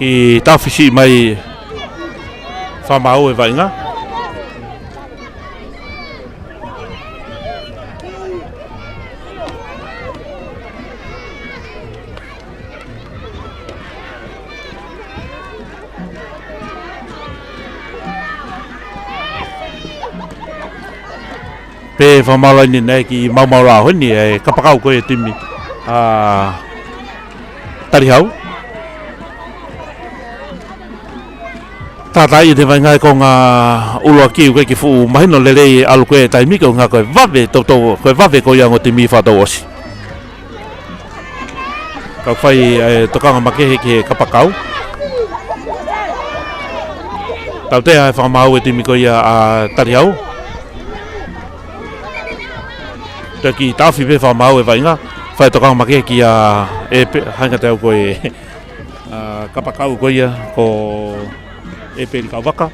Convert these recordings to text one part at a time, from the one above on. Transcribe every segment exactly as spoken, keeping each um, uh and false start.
ʻI taʻofisi mai Fakamaau e vaʻinga. Pea fakamālō ʻeni naʻe kiʻi maumau lā heni e kapakau ko ia e timi ʻa Talihau. Tātāʻi ʻe he vaʻinga e konga ʻuluaki, ʻoku ʻikai ke fuʻu mahino lelei ʻalu ko ē e taimi ko e ʻuhinga ko e vave, toutou, ko e vave ko ia ongo timi fakatouʻosi. Kau fai e tokanga makehe ki he kapakau. Tautea e Fakamaau e timi ko ia ʻa Talihau. Toe kiʻi taʻofi pē Fakamaau e vaʻinga, fai tokanga makehe kia ʻEpe-, hangē ko e, ʻa, kapakau ko ia ko ʻEpeli Kauvaka.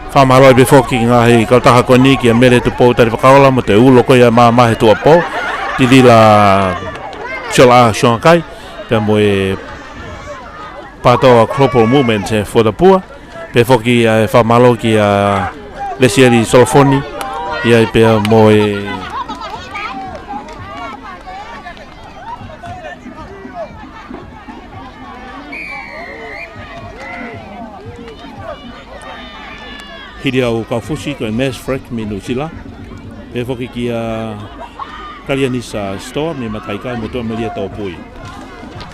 Fakamālō pē foki ngaahi kautaha ko eni kia Mele Tupou Talifakaola mo e ulo ko ia e maama he tuʻuapō, Tilila Siola Siongakai, pea mo e Pātoa Global Movement he Fuatapua. Pea foki ʻa e fakamālō kia Lesieli Solofoni, ʻa ia pea mo e Hili au kau fusi ko e Mass Fresh mei Nuʻusila. Pea foki kia Kalianisa Store mei Mataikai mo Tuʻamelia Tōpui.